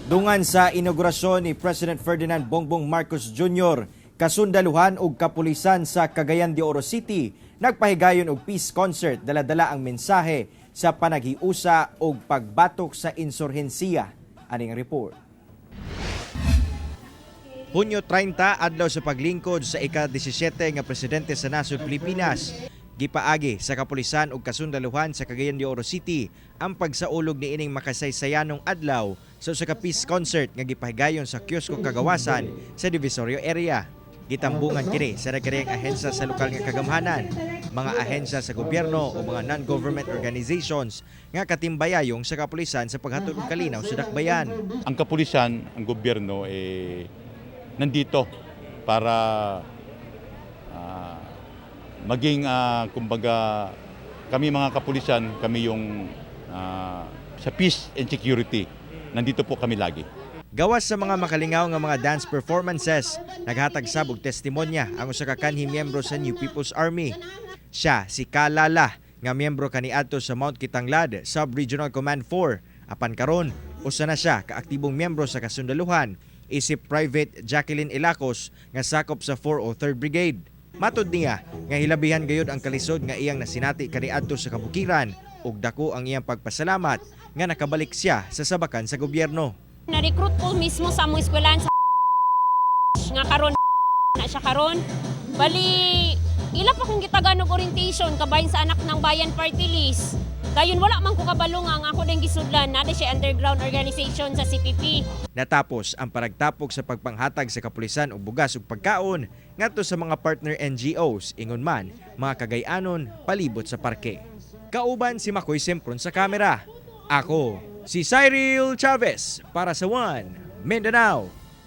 Dungan sa inaugurasyon ni President Ferdinand Bongbong Marcos Jr., kasundaluhan ug kapulisan sa Cagayan de Oro City nagpahigayon og peace concert, dala-dala ang mensahe sa panaghiusa ug pagbatok sa insurhensiya. Aning report. Hunyo 30, adlaw sa paglingkod sa ika-17 nga presidente sa nasod Pilipinas. Gipaagi sa kapulisan ug kasundaluhan sa Cagayan de Oro City ang pagsaulog ni ining makasaysayanong adlaw sa usa ka peace concert nga gipahigayon sa Kiosko Kagawasan sa Divisorio area. Gitambungan kini sa nagkariyang ahensya sa lokal nga kagamhanan, mga ahensya sa gobyerno o mga non-government organizations nga katimbayayong sa kapulisan sa paghatod og kalinaw sa dakbayan. Ang kapulisan, ang gobyerno, eh, nandito para maging, kumbaga, kami mga kapulisan, kami yung sa peace and security. Nandito po kami lagi. Gawas sa mga makalingaw nga mga dance performances, naghatag sab og testimonya ang usa ka kanhi miyembro sa New People's Army. Siya si Kalala nga miyembro kaniadto sa Mount Kitanglad Sub-Regional Command 4. Apan karon, usa na siya ka aktibong miyembro sa kasundaluhan isip Private Jacqueline Ilacos nga sakop sa 403rd Brigade. Matod niya nga hilabihan gayud ang kalisod nga iyang nasinati kaniadto sa kabukiran ug dako ang iyang pagpasalamat nga nakabalik siya sa sabakan sa gobyerno. Na-recruit ko mismo sa among eskwelahan sa nga karon na siya karon. Bali, ila pa kong gitagan og orientation kabahin sa Anak ng Bayan party list. Dayon wala man ko kabalo nga ang ako ding gisudlan na siya underground organization sa CPP. Natapos ang paragtapok sa pagpanghatag sa kapulisan og bugas ug pagkaon ngadto sa mga partner NGOs, ingon man mga Kagayanon palibot sa parke. Kauban si Makoy Sempron sa kamera. Ako si Cyril Chavez para sa One Mindanao.